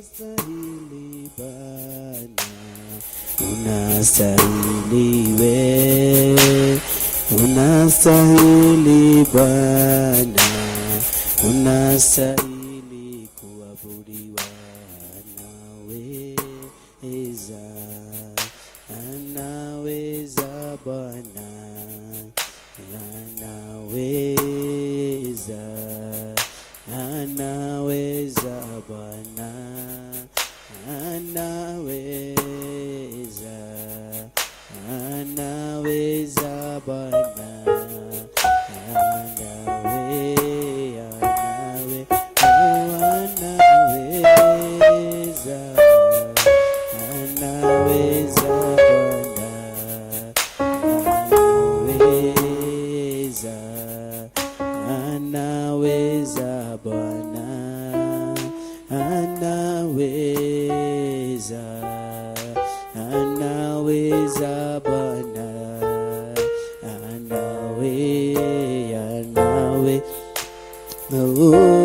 Unastahili Bwana, unastahili we, unastahili Bwana, unastahili kuabudiwa. Anaweza, anaweza Bwana, anaweza, anaweza Bwana, anaweza, anaweza Bwana, anawe, anawe, oh, anaweza, anaweza Bwana, anaweza, anaweza Bwana, anaweza, anaweza Bwana, anawe, anawe, oh.